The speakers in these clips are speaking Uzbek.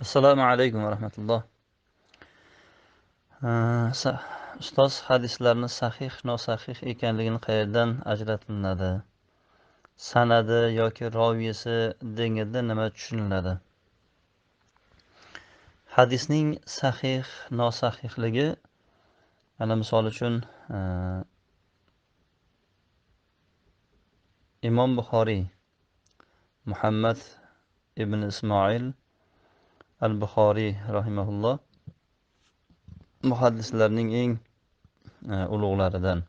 Assalomu alaykum va rahmatulloh. Ustoz, hadislarni sahih, nosahih ekanligini qayerdan ajratiladi? Sanadi yoki roviysi deganda nima tushuniladi? Hadisning sahih, nosahihligi, mana misol uchun Imom Buxoriy Muhammad ibn Ismoil al-Buxoriy rahimahulloh muhaddislarning eng ulug'laridan.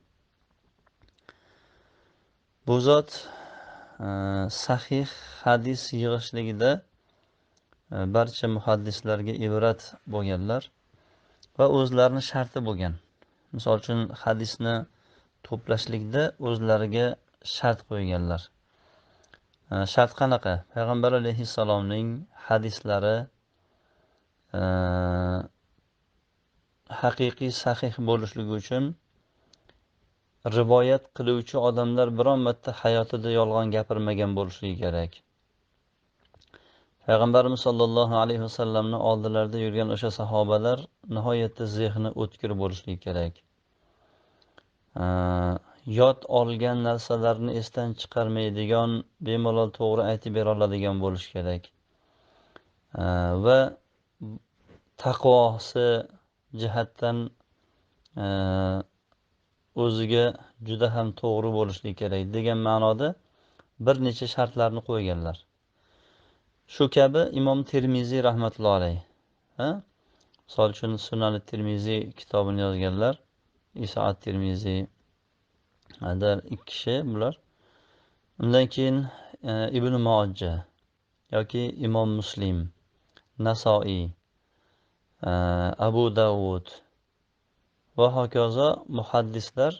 Bu zot sahih hadis yig'ishligida barcha muhaddislarga ibrat bo'lganlar va o'zlarining sharti bo'lgan. Misol uchun hadisni to'plashlikda o'zlariga shart qo'yganlar. Shart qanaqa? Payg'ambar alayhissalomning hadislari haqiqiy sahih bo'lishligi uchun rivoyat qiluvchi odamlar biron marta hayotida yolg'on gapirmagan bo'lishligi kerak. Payg'ambarimiz sollallohu alayhi vasallamni oldilarida yurgan o'sha sahobalar nihoyatda zehni o'tkir bo'lishligi kerak. Yod olgan narsalarni esdan chiqarmaydigan, bemalol to'g'ri aytib bera oladigan bo'lish kerak. Va taqvosi jihatdan o'ziga juda ham to'g'ri bo'lishligi kerak degan ma'noda bir necha shartlarni qo'yganlar. Shu kabi Imom Termiziy rahmatullohi alayhi, misol uchun Sunan Termiziy kitobini yozganlar, Iso at-Termiziy adar ikki kishi bular. Undan keyin Ibn Mojah yoki Imom Muslim, Nasoiy, Abu Davud va hokazo muhaddislar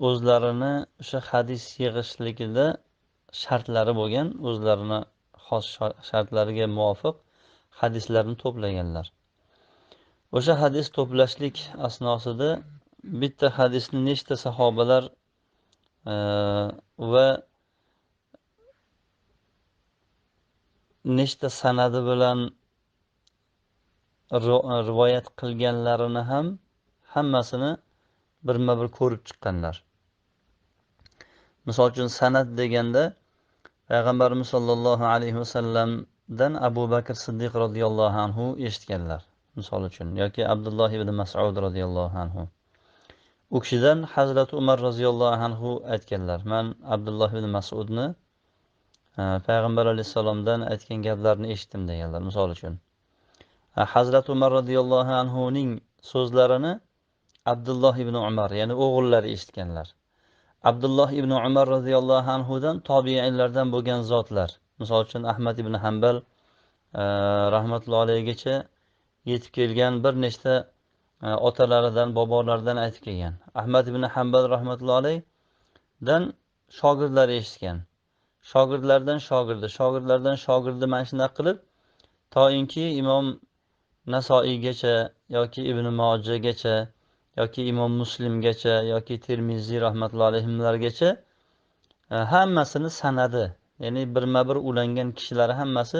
o'zlarini o'sha hadis yig'ishligida shartlari bo'lgan, o'zlarini xos shartlariga muvofiq hadislarni to'plaganlar. O'sha hadis to'plashlik asnosida bitta hadisni nechta sahobalar va nechta sanadi bilan rivoyat qilganlarini ham hammasini birma-bir ko'rib chiqqanlar. Misol uchun sanad deganda Payg'ambarimiz sollallohu alayhi vasallamdan Abu Bakr Siddiq radhiyallohu anhu eshitganlar. Misol uchun yoki Abdulloh ibn Mas'ud radhiyallohu anhu. U kishidan Hazrati Umar radhiyallohu anhu aytganlar. Men Abdulloh ibn Mas'udni Payg'ambar alayhissalomdan aytgan gaplarini eshitdim deganlar misol uchun. Hazrati Umar radhiyallohu anhuning so'zlarini Abdulloh ibn Umar, ya'ni o'g'illari eshitganlar. Abdulloh ibn Umar radhiyallohu anhudan tobiinlardan bo'lgan zotlar, misol uchun Ahmad ibn Hanbal rahmatullohi alayhigacha yetib kelgan bir nechta otalaridan, bobolaridan aytib kelgan. Ahmad ibn Hanbal rahmatullohi alayhidan shogirdlari eshitgan. Shogirdlardan shogirdi, shogirdlardan shogirdi mana shunday qilib toinki Imom Nasoiygacha yoki Ibn Mojahgacha yoki Imom Muslimgacha yoki Termiziy rahmatullohi alayhimlargacha hammasini sanadi, ya'ni birma-bir ulangan kishilari hammasi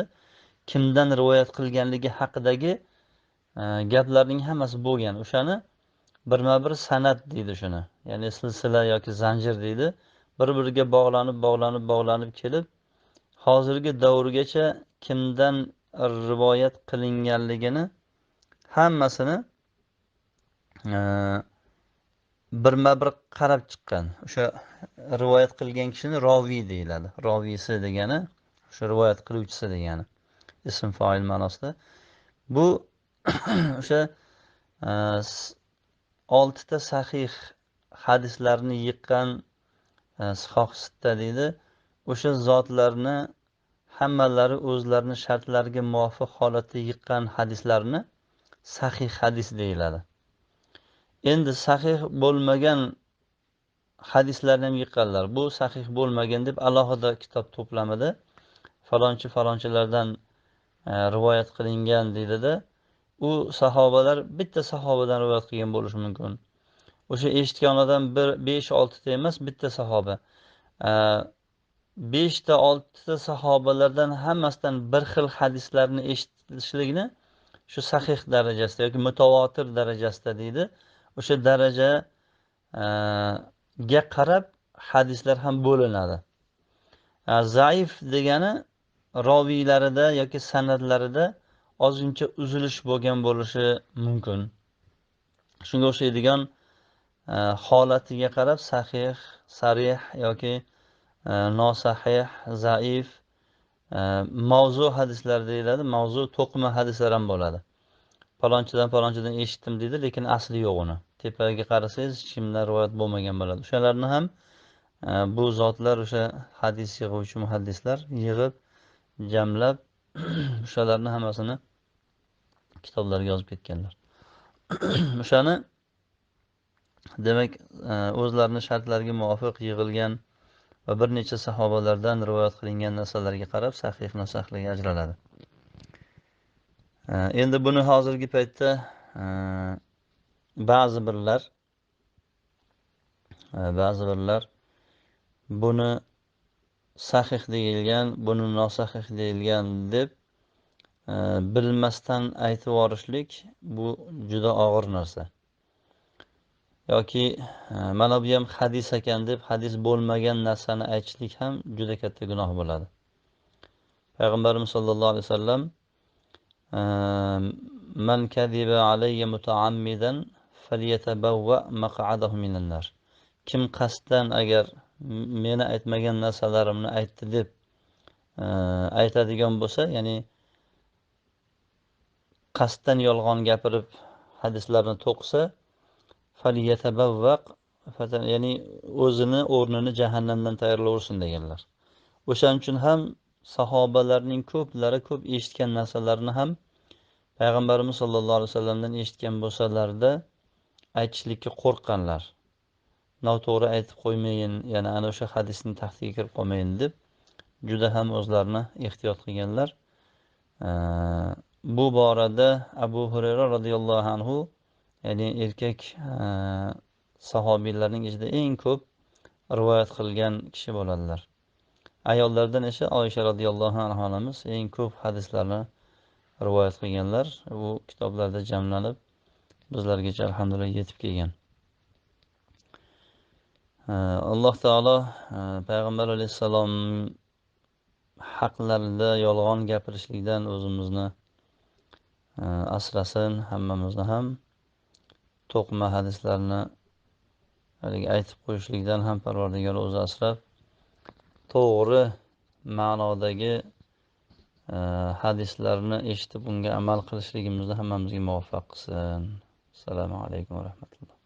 kimdan rivoyat qilganligi haqidagi gaplarning hammasi bo'lgan. O'shani birma-bir sanad deydi shuni. Ya'ni silsila yoki zanjir deydi. Bir-biriga bog'lanib, bog'lanib, bog'lanib kelib hozirgi davrgacha kimdan rivoyat qilinganligini hammasini birma-bir qarab chiqqan. O'sha rivoyat qilgan kishini roviy deyiladi. Roviysi degani o'sha rivoyat qiluvchisi degani. Ism foil ma'nosida. Bu o'sha 6 ta sahih hadislarni yiqqan sihoh sitta deydi. O'sha zotlarni hammalari o'zlarini shartlariga muvofiq holatda yiqqan hadislarni sahih hadis deyiladi. Endi sahih bo'lmagan hadislarni ham yiqqanlar. Bu sahih bo'lmagan deb alohida kitob to'plamida falonchi falonchilardan rivoyat qilingan deydida, u sahobalar bitta sahobadan rivoyat qilgan bo'lishi mumkin. O'sha eshitgan odam 1 5 6 ta emas, bitta sahoba. 5 ta 6 ta sahobalardan hammasidan bir xil hadislarni eshitishligini shu sahih darajasida yoki mutavotir darajasida deydi. O'sha darajaga qarab hadislar ham bo'linadi. Zaif degani roviylarida yoki sanadlarida ozgincha uzilish bo'lgan bo'lishi mumkin. Shunga o'xshaydigan holatiga qarab sahih, sarih yoki nosahih, zaif, mavzu hadislar deyiladi. Mavzu to'qima hadislar ham bo'ladi. Palonchidan palonchidan eshitdim deydi, lekin asli yo'q uni. Tepaga qarasangiz hech kimdan rivoyat bo'lmagan bo'ladi. O'shalarni ham bu zotlar, o'sha hadis yig'uvchi muhaddislar yig'ib, jamlab o'shalarni hammasini kitoblarga yozib ketganlar. O'shani demak o'zlarining shartlariga muvofiq yig'ilgan va bir necha sahobalardan rivoyat qilingan narsalarga qarab sahih, nosahligi ajraladi. Endi buni hozirgi paytda ba'zi birlar buni sahih deyilgan, buni nosahih deyilgan deb bilmasdan aytib yuborishlik bu juda og'ir narsa. Yoki mana bu ham hadis ekan deb hadis bo'lmagan narsani aytishlik ham juda katta gunoh bo'ladi. Payg'ambarimiz sollallohu alayhi vasallam man kadiba alayya mutaammidan falyatabawwa maq'adahu minan nar. Kim qasddan agar meni aytmagan narsalarimni aytdi deb aytadigan bo'lsa, ya'ni qasddan yolg'on gapirib hadislarni to'qsa, falyatabawwa, ya'ni o'zini o'rnini jahannamdan tayyorlaversin deganlar. O'shaning uchun ham sahobalarning ko'plari ko'p eshitgan narsalarini ham Payg'ambarimiz sollallohu alayhi vasallamdan eshitgan bo'lsalarda aytishlikka qo'rqqanlar. Noto'g'ri aytib qo'ymayin, ya'ni ana o'sha hadisning taxtiga kirib qolmayin deb juda ham o'zlarini ehtiyot qilganlar. Bu borada Abu Hurayra radhiyallohu anhu, ya'ni erkak sahobiylarning ichida eng ko'p rivoyat qilgan kishi bo'ladilar. Ayollardan esa Oysha radhiyallohu anha onamiz eng ko'p hadislarni rivoyat qilganlar. Bu kitoblarda jamlanib bizlargacha alhamdulillah yetib kelgan. Alloh taolo Payg'ambar alayhissalom haqlarida yolg'on gapirishlikdan o'zimizni asrasin, hammamizni ham to'qma hadislarni haligi aytib qo'yishlikdan ham Parvardigor o'zi asrab, to'g'ri ma'nodagi hadislarni eshitib unga amal qilishligimizni hammamizga muvaffaq qilsin. Assalomu alaykum va rahmatulloh.